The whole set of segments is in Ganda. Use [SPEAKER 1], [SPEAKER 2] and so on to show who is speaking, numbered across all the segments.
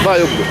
[SPEAKER 1] Vaayo gwe.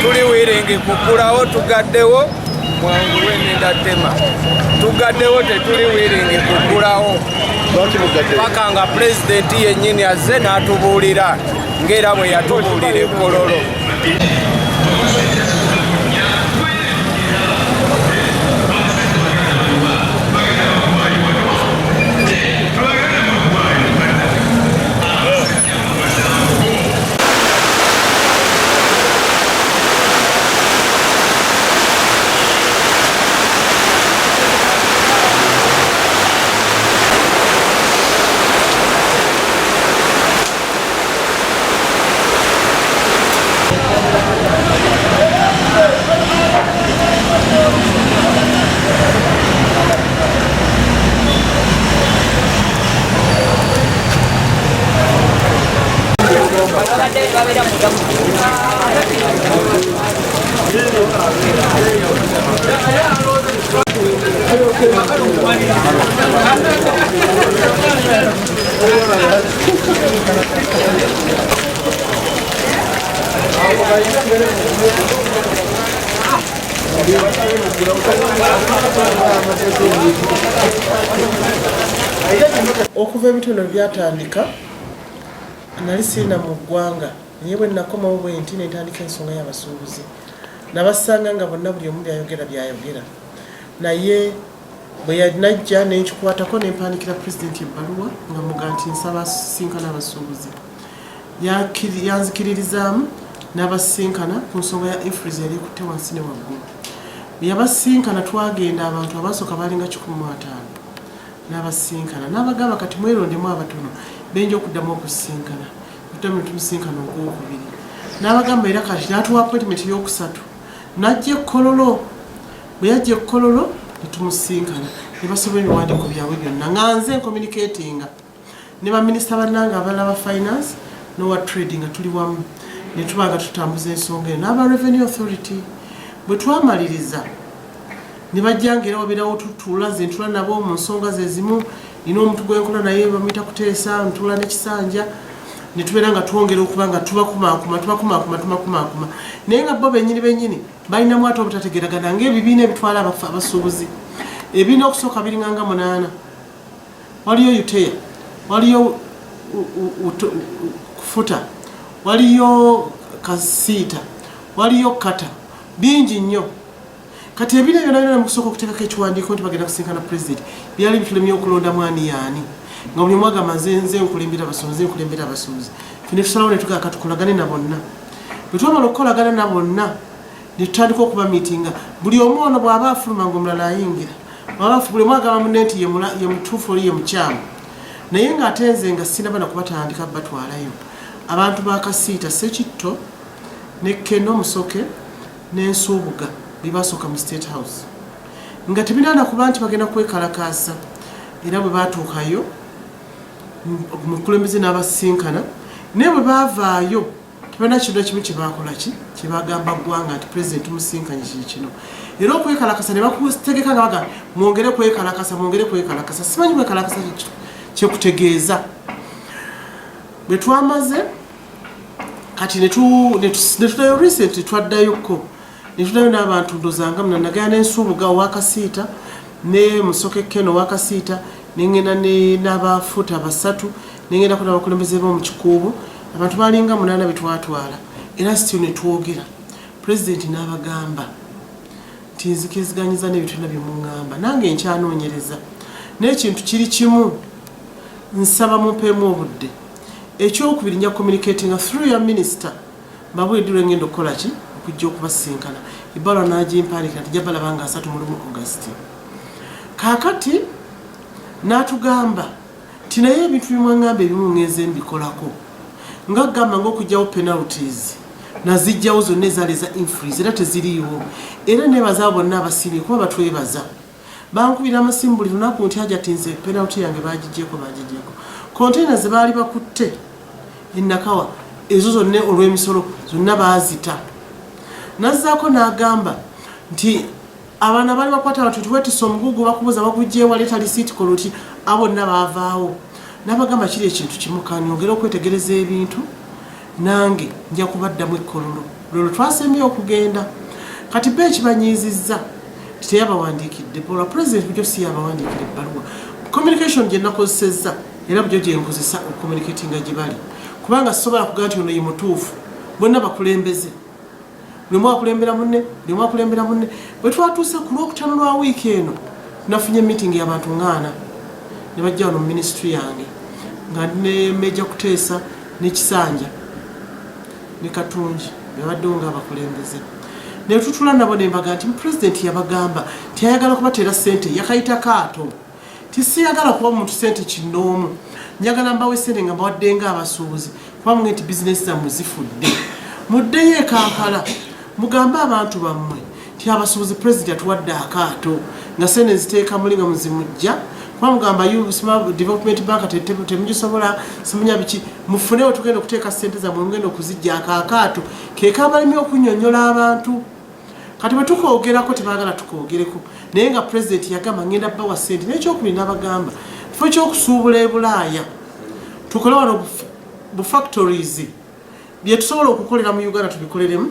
[SPEAKER 2] Tuli wiringi kukulawo, tugaddewo mwanguwe nenda tema, tugaddewo, tetuli wiringi kukulawo.
[SPEAKER 1] Lwaki mugaddewo?
[SPEAKER 2] Paka nga pulezidenti yennyini azze n'atubuulira ng'era bwe yatubuulira ekololo.
[SPEAKER 3] Okuva ebitono byatandika, nali sirina mu ggwanga, naye bwe nakomawo bwe nti nentandika ensonga y'abasuubuzi, nabasanga nga bonna buli omu byayogera byayogera, naye bwe yanajja nenkikwatako nempandikira pulezidenti ebbaluwa nga muga nti nsaba asisinkana abasuubuzi. Yanzikiririzaamu n'abasisinkana ku nsonga ya EFRIS yali ekutte wansi ne waggulu. Bwe yabasisinkana, twagenda, abantu abasooka baalinga 150. N'abasisinkana n'abagamba, "Kati mwerondemu abatono benja okuddamu okusisinkana." Kuddamu netumusisinkana ogwokubiri, n'abagamba era kati n'atuwa appointment yokusatu, n'ajja ekkololo. Bwe yajja ekkololo netumusisinkana, ne basoma ebiwandiiko byabwe byonna nga nze ncommunicatinga ne baminisita bannange abalala ba finance n'owa trade, nga tuli wamu ne tuba nga tutambuza ensonga eno n'aba Revenue Authority. Bwe twamaliriza ne bajjanga, era wabeerawo tutuula, nze ntula nabo mu nsonga ze zimu. Nina omuntu gwenkola naye bamuyita Kuteesa, ntuula nekisanja ne tubeera nga twongera okuba nga tubakumaakuma, tubakumaakuma, tubakumaakuma, naye nga bo bennyini bennyini balinamu ate obutategeragana ng'ebibiina ebitwala abasuubuzi. Ebibiina okusooka biringanga munaana. Waliyo UTEA, waliyo kufuta, waliyo kasiita, waliyo kata, bingi nnyo. Kati ebiina byona byona mukusooka okuteekako ekiwandiiko nti bagenda kusinkana president, byali bitulemye okulonda mwani yaani, nga buli omu agamba, "Nze, nze nkulembera abasuubuzi, nze nkulembera abasuubuzi." Ffe ne tusalawo ne tugamba, "Katukolagane na bonna." Bwe twamala okukolagana na bonna ne tutandika okuba miitinga, buli omu ono bw'aba afuluma nga omulala ayingira. Bw'aba buli omu agamba munne nti ye mutuufu, oli ye mukyamu, naye ng'ate nze nga sinaba na kubatandika batwalayo. Abantu ba Kasiita, Sekitto ne Keno Musoke n'Ensuubuga bye basooka mu State House nga tebinaana kuba nti bagenda kwekalakaasa. Era bwe baatuukayo omukulembeze n'abasisinkana, naye bwe baavaayo tebalina kintu na kimu kyebakola ki kyebagamba ggwanga nti pulezidenti tumusinkanye kiri kino. Era okwekalakasa ne bakutegeka nga bagamba mwongere kwekalakasa, mwongere kwekalakasa. Simanyi kwekalakasa kyekutegeeza. Bwe twamaze kati ne tudayo recently, twaddayoko ne tudayo n'abantu ndozanga muna nagaya n'Ensubuga owakasiita ne Musoke Keno owakasiita, nengenda n'abafuuta basatu, nengendako n'abakulembeze b'omu Kikuubo. Abantu balinga 8 betwatwala, era still ne twogera. Pulezidenti n'abagamba nti nzikiriziganyiza n'ebintu byonna bye muŋŋamba, nange nkyanoonyereza, n'ekintu kiri kimu, nsaba mumpeemu obudde. Ekyokubiri, nja communicatinga through your minister, mbabuulire ddi lwengenda okukola ki, okujja okubasinkana. Ebbaluwa n'agimpandiikira nti jabalaba nga 31 August. Kaakati n'atugamba nti naye ebintu bimwaŋŋamba ebimu ngenze mbikolako, nga gamba ngaokugyawo penalties, nazijjawo zonna ezaali eza infreeze, era teziriiwo. Era nebaza abo bonna abasiimye, kuba batwebaza, bankubira amasimu buli lunaku nti Hajati, nze penalty yange bagigyeko, bagigyeko. Container ze baali bakutte enakawa ezo zonna olw'emisolo zonna baazita. Nazzaako n'agamba nti abaana baali bakwata abantu tiwetisa omugugu, bakubuuza bagugyewa, leeta lisiiti, koloti, abo bonna baavaawo. N'abagamba kiri ekintu kimu, kanyongere okwetegereza ebintu, nange nja kubaddamu ekkololo lwolwo twasembye okugenda. Kati ba ekibanyiizizza nti teyabawandiikidde ebbaluwa. President bujo si yabawandiikira ebbaluwa. Communication gye nakozesezza era bujo gye nkozesa okucommunicatinga gye bali, kubanga sisobola kugaa nti ono ye mutuufu. Bonna bakulembeze, buli omu akulembera munne, buli omu akulembera munne. Bwe twatuuse ku Lwokutaano lwa wiiki eno, nafunye meeting y'abantu ngaana ne bajja wano mu ministry yange, nga ndi ne Meja Kuteesa ne Kisanja ne Katungi, bebaddewo ng'abakulembeze. Ne tutula nabo, ne mbaga nti pulezidenti yabagamba nti ayagala kubateera ssente, yakayita kaato, ti siyagala kuba muntu ssente kinoomu, njagala mbawe ssente nga mbawadde ng'abasuubuzi, kuba muge nti bizinesi zammwe zifudde. Muddeyo e Kampala mugambe abantu bammwe nti abasuubuzi pulezidenti atuwadde akaato, nga ssente nziteeka muli nga muzimujja, kuba mugamba Development Bank temugisobola, simunya biki, mufunewo tugenda okuteeka ssente zammwe, mugenda okuzijja. Ako akaato kekabalimi okunyonyola abantu. Kati bwe tukoogerako tebaagala tukoogereko, naye nga pulezidenti yagamba ngenda bawa ssente. N'ekyokubiri, n'abagamba kifo ky'okusuubula e Bulaaya, tukole wano bu factories, bye tusobola okukolera mu Uganda tubikoleremu,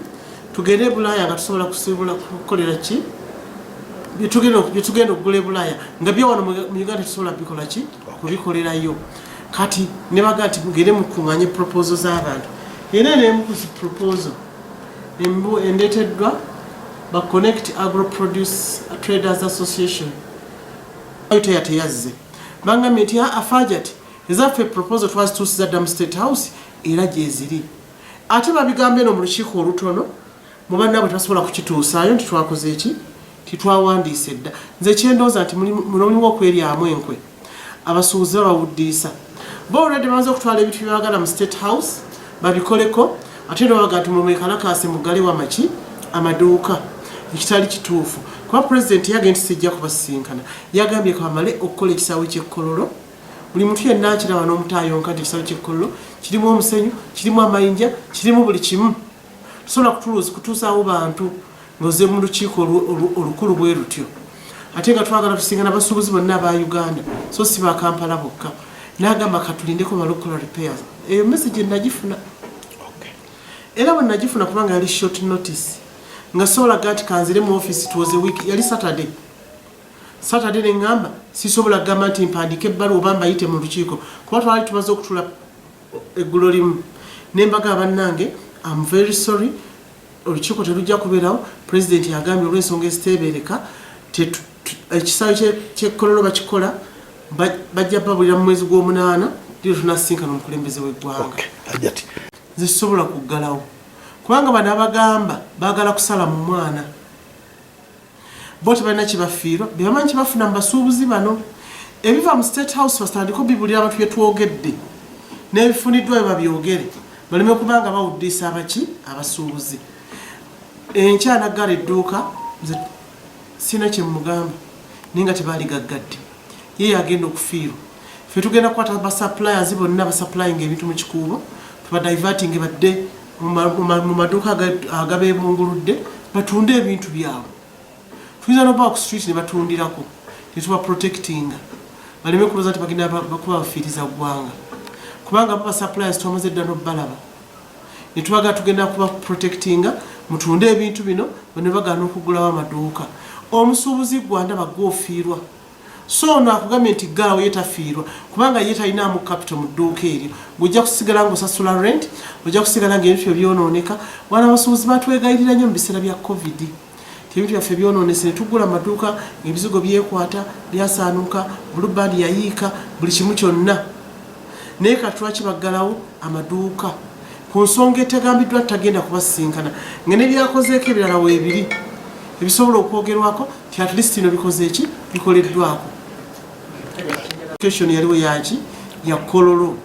[SPEAKER 3] tugende e Bulaaya nga tusobola kusuubula kukolera ki byetugenda okugula e Bulaaya, nga byo wano mu Uganda tusobola bikola ki, kubikolerayo. Kati ne bagaa nti mugende mukuŋŋanye proposal z'abantu. Era eno ku proposal endeeteddwa ba Connect Agro Produce Traders Association teya teyazze, bangambye nti afajati ezaffe proposal twazituusiza dda mu State House, era gyeziri. Ate babigamba eno mu lukiiko olutono mu bannaabwe, tebasobola kukituusaayo nti twakoze eki, titwawandiise dda. Nze kyendowooza nti muno mulimu okweryamu enkwe. Abasuubuzi babawuddiisa bo, olwedde bamaze okutwala ebintu byebagala mu State House babikoleko, ate nebabaga nti mumwekalakaase muggale wamaki amaduuka, ekitali kituufu, kuba pulezidenti yagambye nti sijja kubasisinkana. Yagambye kabamale okukola ekisaawe ky'ekkololo. Buli muntu yenna akiraba n'omutaayonka nti ekisaawe ky'ekkololo kirimu omusenyu, kirimu amayinja, kirimu buli kimu. Tusobola kutuusaawo bantu ng'ozze mu lukiiko olukulu bwe lutyo, ate nga twagala tusingana abasuubuzi bonna aba Uganda, so si ba Kampala bokka. N'agamba katulindeko bamale okukola repairs. Eyo message nagifuna, era bwe nagifuna, kubanga yali short notice, nga sobola ga nti kanzire mu office. It was a week, yali Saturday. Saturday neŋŋamba sisobola kugamba nti mpandiike ebbaluwa oba mbayite mu lukiiko, kuba twali tumaze okutula eggulo limu. Nembaga bannange, am very sorry, olukiiko terujja kubeerawo. Pulezidenti yagambye olw'ensonga eziteebeereka, ekisaawe ky'ekkololo bakikola, bajja babulira mu mwezi gw'omunaana liro tunasinkana omukulembeze w'eggwanga. Nze sisobola kuggalawo, kubanga bano abagamba baagala kusala mu mwana, bo tebalina kyebafiirwa, bebamanyi kyebafuna mu basuubuzi bano. Ebiva mu State House batandika obibulira abantu, byetwogedde n'ebifuniddwa bye babyogere, baleme kubanga bawuddiisa abaki abasuubuzi. Enkya naggala edduuka, nze sina kyemugamba, naye nga tebaali gaggadde. Ye yagenda okufiirwa. Ffe tugenda kukwata basuppliers bonna basupplying ebintu mu Kikuubo, tubadiverting badde mu maduuka agabeebunguludde batunde ebintu byabwe. Tuyinza nobawa ku street ne batundirako, tetuba protectinga baleme kulowooza nti bagenda bakuba bafiiriza ggwanga, kubanga bo basuppliers twamaze dda n'obbalaba ne tubaga tugenda kuba protectinga mutunde ebintu bino. Bano bagaana okugulawo amaduuka. Omusuubuzi gwanda bagwe ofiirwa. So ono akugambye nti ggalawo, ye tafiirwa kubanga ye talinaamu capital mu dduuka eryo. Ng'ojja kusigala ng'osasula rent, ojja kusigala ng'ebintu byo byonooneka. Wano abasuubuzi batwegayirira nnyo mu biseera bya COVID ti ebintu byaffe byonoonese, ne tugula amaduuka ng'ebizigo byekwata, byasaanuka, Blue Band yayiika, buli kimu kyonna. Naye kati lwaki baggalawo amaduuka ku nsonga etagambiddwa? Tagenda kubasisinkana nga nebyakozeeko ebirala weebiri ebisobola okwogerwako ti at least bino bikoze eki, bikoleddwako. Situation yaliwo yaki ya Kololo.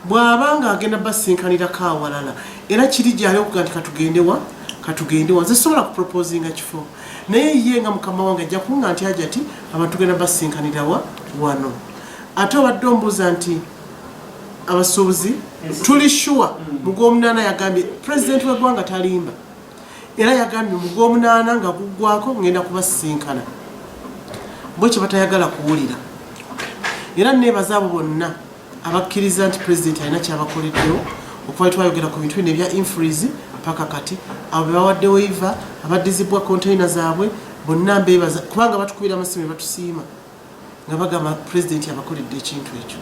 [SPEAKER 3] Bw'aba nga agenda basinkanirako awalala, era kiri gyali okuga nti katugendewa, katugendewa. Nze sobola kuproposinga kifo, naye ye nga mukama wange ajja kunga nti aja ti abantu tugenda basinkanirawa wano. Ate obadde ombuuza nti abasuubuzi tuli sure mu gw'omunaana. Yagambye, pulezidenti w'eggwanga talimba, era yagambye mu gw'omunaana nga guggwako ngenda kubasisinkana. Bo kye batayagala kuwulira. Era neebaza abo bonna abakkiriza nti pulezidenti alina kyabakoleddewo okuva twayogera ku bintu bino ebya infreeze paka kati. Abo bebawadde waiver, abaddizibwa container zaabwe, bonna mbeebaza kubanga batukubira amasimu ne batusiima nga bagamba pulezidenti abakoledde ekintu ekyo.